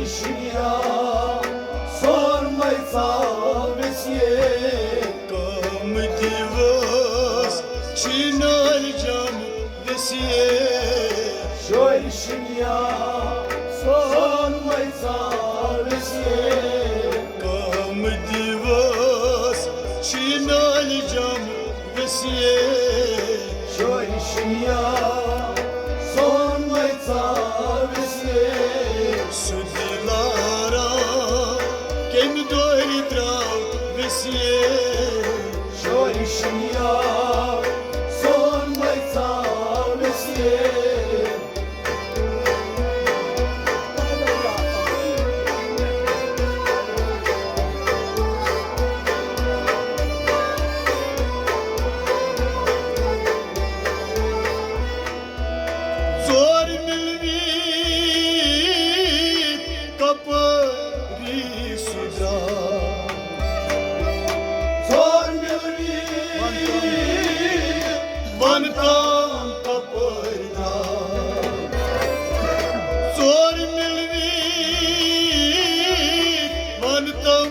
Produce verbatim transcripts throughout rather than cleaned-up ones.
شِنیا سون مَے ژاو ویسیے۔ کم دِوس چھِ نٲلۍ جم ویسیے۔ شوے شِنیا سون مَے ژاو ویسیے۔ کم دِوس چھِ نٲلۍ جم ویسیے۔ شوے شِنیا سون مَے ژاو ویسیے۔ سُہ دِلارا کمہِ دورِ درٛاو ویسیے۔ شوے شِنیا سون مَے ژاو ویسیے۔ ژور مِلوِتھ کپٲری سُہ درٛاو۔ ژور مِلوِتھ وَن تام کپٲرۍ درٛاو۔ ژور مِلوِتھ وَن تام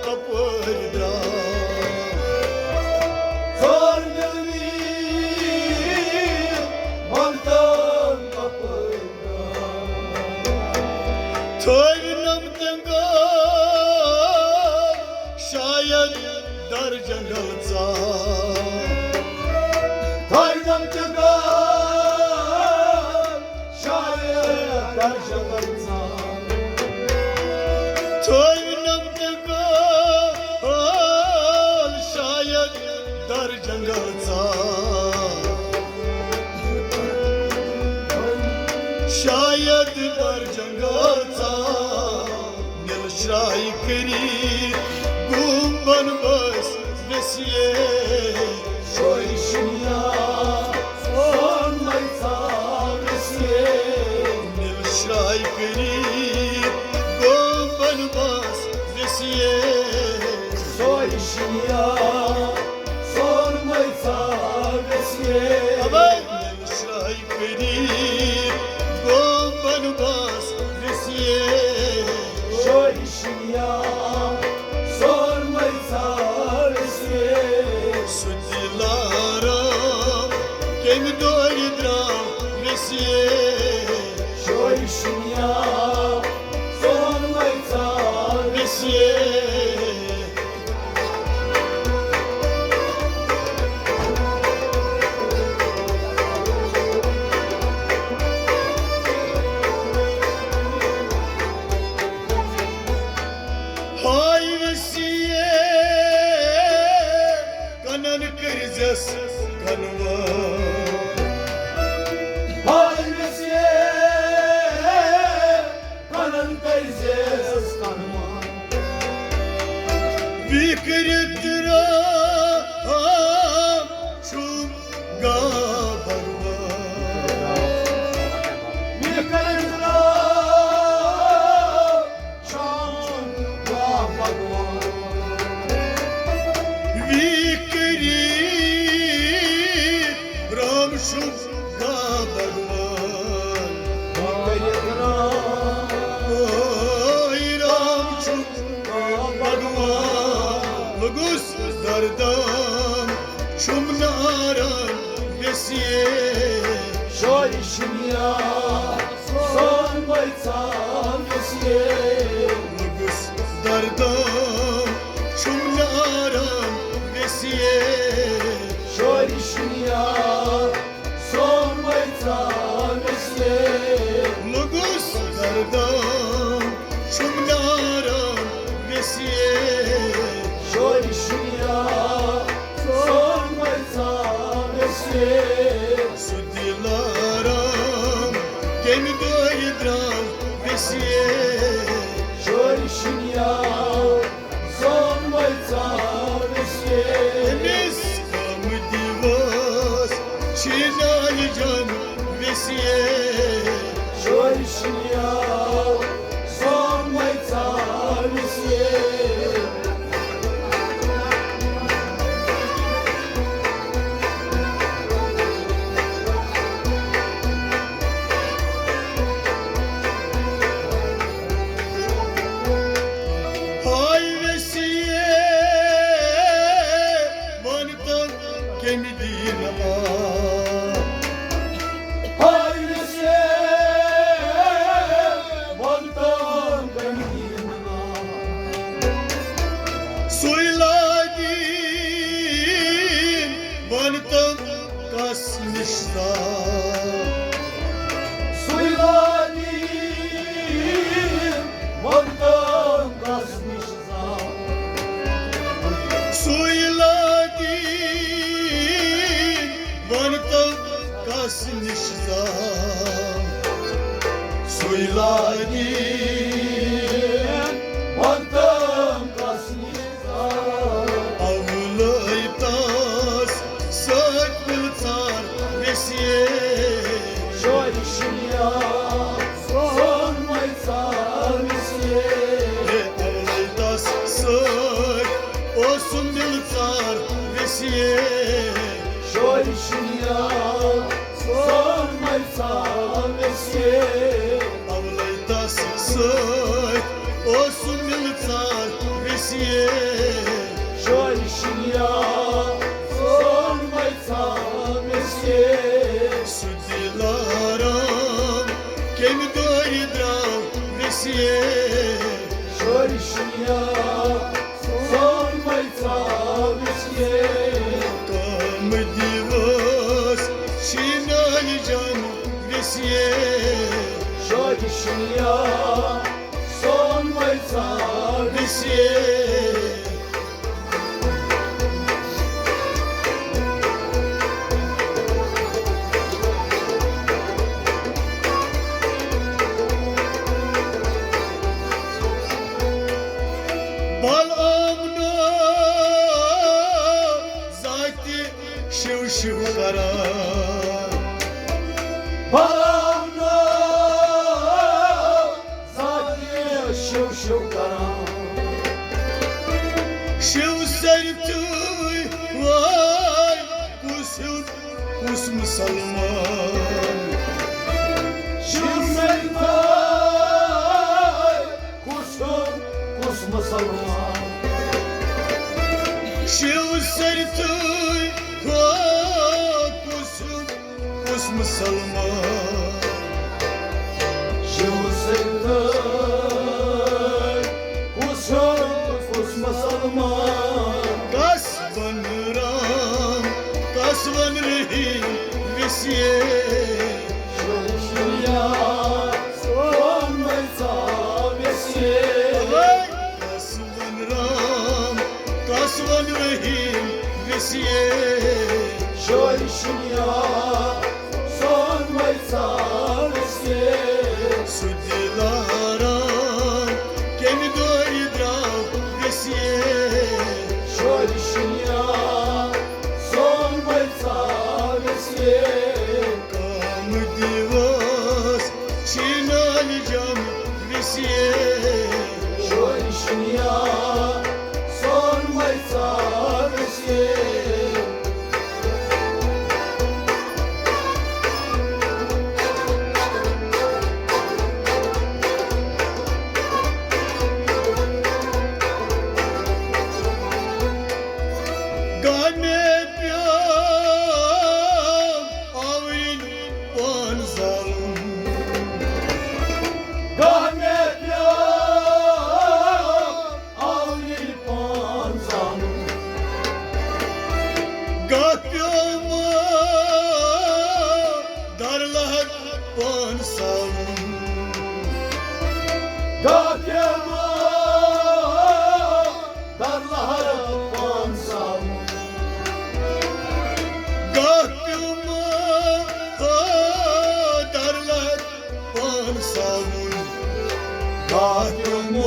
کپٲرۍ درٛاو۔ ژور مِلوِتھ وَن تام کپٲرۍ درٛاو۔ تھٲوِنم تنگل شاید در جنگل ژاو۔ تھٲوِنم تنگل شاید در جنگل ژاو۔ تھٲوِنم تنگل شاید در جنگل ژاو۔ شاید در جنگل ژاو۔ نِل شرٛاے کٔرِتھ گوٗمبن بس ویسیے۔ شوے شِنیا سون مَے ژاو ویسیے۔ نِل شرٛاے کٔرِتھ گوٗمبن بس ویسیے۔ شوے شِنیا سون مَے ژاو ویسیے۔ ابے! نِل شرٛاے کٔرِتھ گوٗمبن بس ویسیے۔ شوے شِنیا سون مَے ژاو ویسیے۔ سُہ دِلارا کمہِ دورِ درٛاو ویسیے۔ شوے شِنیا سون مَے ژاو ویسیے۔ ہاے ویسیے، کنن کٔرزٮ۪س کنوٲر۔ ہاے ویسیے، کنن کٔرزٮ۪س کنوٲر۔ وِکرِت رام چھُم گا بھگوان۔ وِکرِت رام چھُم گا بھگوان۔ وِکرِت رام چھُم گا بھگوان۔ وِکرِت رام۔ اوے رام چھُم گا بھگوان۔ لوٚگُس دردم چھُم ناران ویسیے۔ شوے شِنیا سون مَے ژاو ویسیے۔ لوٚگُس دردم چھُم ناران ویسیے۔ شوے شِنیا سون مَے ژاو ویسیے۔ لوٚگُس دردم چھُم ناران ویسیے۔ شوے شِنیا سون مَے ژاو ویسیے۔ سُہ دِلارام کمہِ دورِ درٛاو ویسیے۔ شوے شِنیا سون مَے ژاو ویسیے۔ أمِس کم دِوس چھِ نالہِ جم ویسیے۔ شوے شِنیا سون مَے ژاو ویسیے۔ سۭتۍ اوسُم مِلژار ویسیے۔ شورِ شِنیا سون مَیژار ویسیے۔ سُہ دِلارام کَمہِ دورِ درٛاو ویسیے۔ شورِ شِنیا سون مَیژار ویسیے۔ کم دِوس شِنالہِ جام ویسیے۔ شورِ شِنیا سون مَیژار ویسیے۔ بل آمنو ذاتِ شِو شِو کران۔ بل آمنو ذاتِ شِو شِو کران۔ شِو سرتُے وٲے کُس ہیوٚت کُس مُسلمان۔ شِو سرتُے کُس ہیوٚت کُس مُسلمان۔ شِو سرتُے وٲے کُس ہیوٚت کُس مُسلمان۔ شِو سرتُے کُس ہیوٚت کُس مُسلمان۔ کس ون رام، کس ون رحیم ویسیے۔ شِو شِنیا سون مَیژار ویسیے۔ کس ون رام، کس ون رحیم ویسیے۔ شورِ شِنیا سون مَیژار ویسیے۔ سُہ دِلارام کَمہِ دورِ درٛاو ویسیے۔ شورِ شِنیا سون مَیژار ویسیے۔ کم دِوس شِنالہِ جام ویسیے۔ شورِ شِنیا سون مَیژار ویسیے۔ گامے پیوٚو آورِنۍ پان زالُن۔ گامے پیوٚو آورِنۍ پان زالُن۔ گاہ پیوٚو مٲ درلہد پان ساوُن۔ گاہ پیوٚو مٲ درلہد پان ساوُن۔ گاہ پیوٚو مٲ درلہد پان ساوُن۔ گاہ پیوٚو مٲ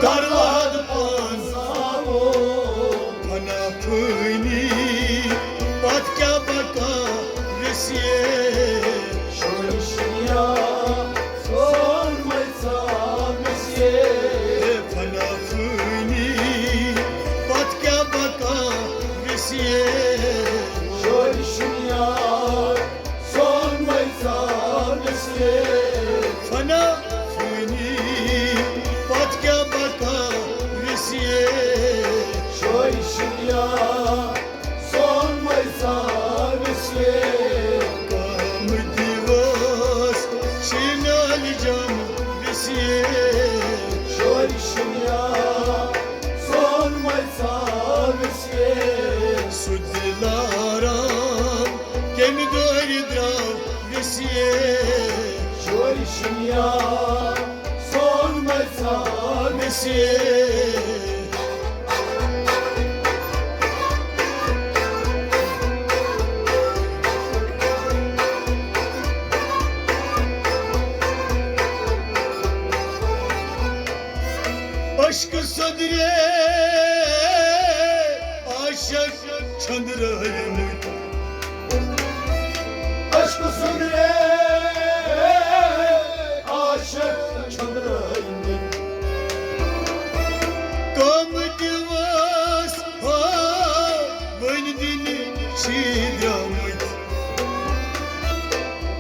درلہد پان ساوُن۔ فنا فٲنی پتہٕ کیٛاہ بقا ویسیے۔ شورِ شِنیا سون مَیژار ویسیے۔ فنا فٲنی پتہٕ کیٛاہ بقا ویسیے۔ شورِ شِنیا سون مَیژار ویسیے۔ فنا فٲنی پتہٕ کیٛاہ بقا ویسیے۔ شورِ شِنیا سون مَیژار ویسیے۔ کم دِوس شِنالہِ جام ویسیے۔ شورِ شِنیا سون مَیژار ویسیے۔ سُہ دِلارام کَمہِ دورِ درٛاو ویسیے۔ شورِ شِنیا سون مَیژار ویسیے۔ عشقہٕ سٔدرے عاشق چھٔنٛدرٲومٕتۍ۔ عشقہٕ سٔدرے عاشق چھٔنٛدرٲومٕتۍ۔ کم دِوس ہا وۄنۍ دِنہِ چھی درٛامٕتۍ۔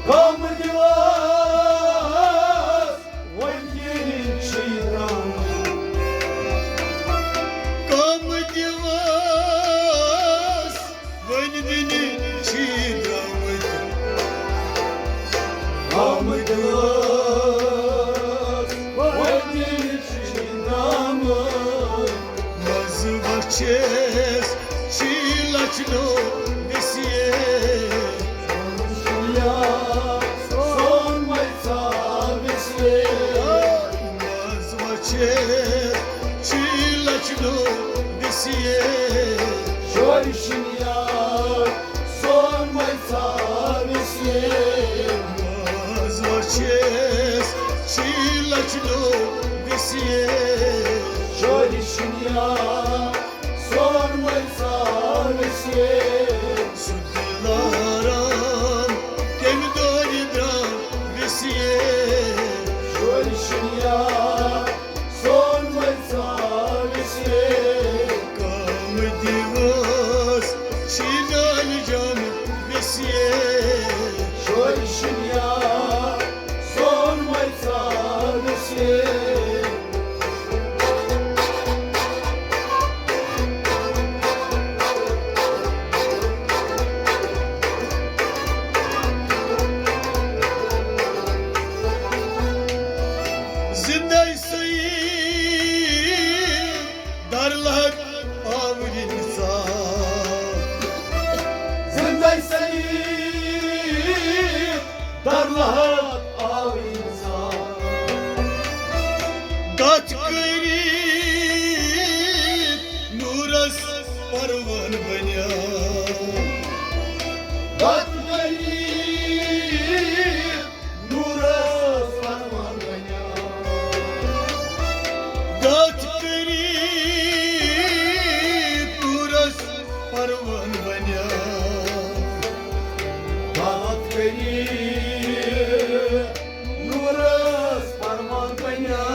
کم دِوس لچھنو ویسیے۔ یا سون ملسا ویسیے۔ ماز وچھے چھی لچھنو ویسیے۔ شور شنیا سون ملسا ویسیے۔ ماز وچھے چھی لچھنو ویسیے۔ شور شنیا سون ملسا ویسیے۔ سُہ دلارام کمہِ دۄہ یہِ درٛاو ویسیے۔ شور شنیا سون ملسا ویسیے۔ کم دِوس چھی نالہِ جام ویسیے۔ شور شنیا سون ملسا ویسیے۔ زندے سعید در لحد آو انسان۔ زندے سعید در لحد آو انسان۔ کتھ کٔرِتھ نورس پروان بنیو۔ کتھ کٔرِتھ نورس پروان بنیو۔ کتھ کٔرِتھ نورس پروان بنیو۔ کتھ کٔرِتھ نورس پروان بنیو۔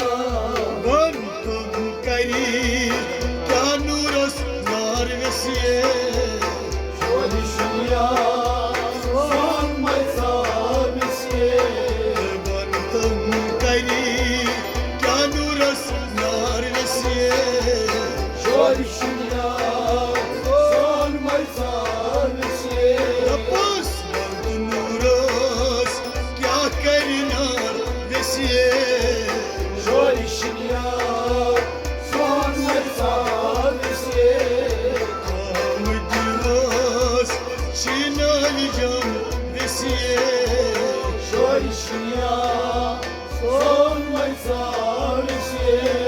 وَن تِم کٔرِتھ کیٛاہ نورس نار ویسیے۔ شور شنیا سون ملسا ویسیے۔ وَن تِم کٔرِتھ کیٛاہ نورس نار ویسیے۔ شور شنیا سون ملسا ویسیے۔ دپس وَن تہٕ نورس کیٛاہ کرِ نار ویسیے۔ شور شنیا سون ملسا ویسیے۔ آمدی اوس چھی نالہِ جام ویسیے۔ شور شنیا سون ملسا ویسیے۔